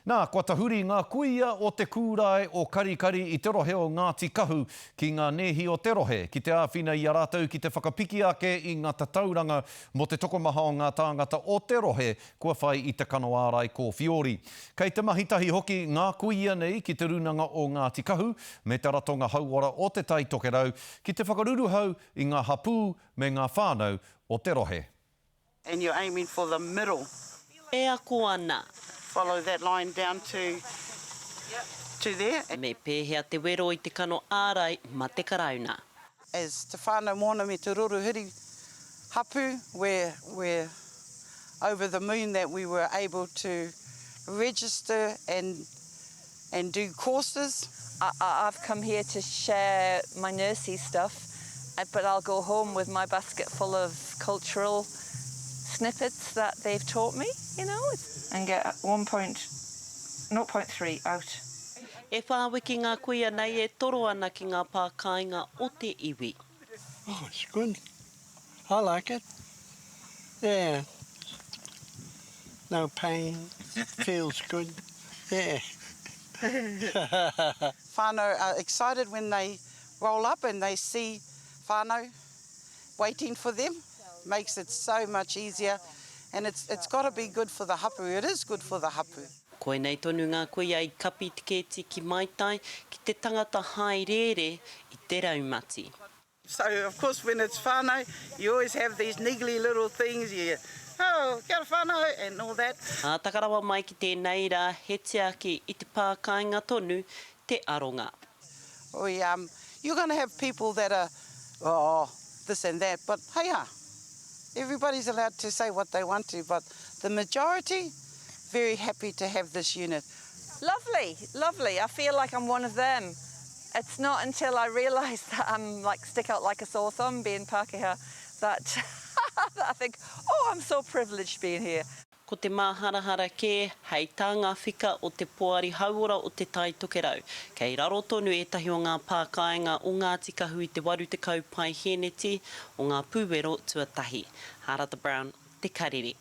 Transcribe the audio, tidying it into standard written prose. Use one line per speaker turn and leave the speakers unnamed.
Nā, kua tahuri ngā kuia o te kūrae o Karikari i te rohe o Ngāti Kahu ki ngā nēhi o te rohe ki te āwhina i a rātou ki te whakapiki ake i ngā tatauranga mō te tokomaha o ngā tāngata o te rohe kua whai i te kano ārai kōwhiori. Kei te mahi tahi hoki ngā kuia nei ki Te Rūnanga o Ngāti Kahu me te Ratonga Hauora o Te Tai Tokerau ki te whakaruruhau i ngā hapū me ngā whānau o te rohe.
And you're aiming for the middle.
E ako ana.
Follow that line down to to there.
Me pēhea te wero i te kano ārai ma te Karauna?
As Te Whānau Moana me Te Roruhiri hapu, we're we're over the moon that we were able to register and and do courses.
I, I've come here to share my nursey stuff, but I'll go home with my basket full of cultural snippets that they've taught me, you know.
And get 1.0.3 out.
E wha wiki ngā kuia nei e toro ana ki ngā pā kāinga o te iwi.
Oh, it's good. I like it. Yeah. No pain. Feels good. Yeah.
Whānau are excited when they roll up and they see whānau waiting for them. Makes it so much easier and it's, it's got to be good for the hapu. It is good for the hapu.
Koinei tonu ngā kuia i kapi tiketi ki Maitai ki te tangata hāereere i te raumati.
So of course when it's whānau you always have these niggly little things, you oh kia ora whānau and all that.
Ā, taka rawa mai ki tēnei rā, he tiaki i te pā kāinga tonu te aronga.
We um you're gonna have people that are oh this and that but hey ha everybody's allowed to say what they want to but the majority very happy to have this unit.
Lovely, lovely, I feel like I'm one of them. It's not until I realise that I'm like stick out like a sore thumb being Pākehā that that I think, oh, I'm so privileged being here.
Ko te māharahara kē, hei tā ngā whika o te Poari Hauora o Te Tai Tokerau, kei raro tonu ētahi o ngā pā kāinga o Ngāti Kahu i te 80 paihēneti o ngā pūwero tuatahi. Hārata Brown, Te Karere.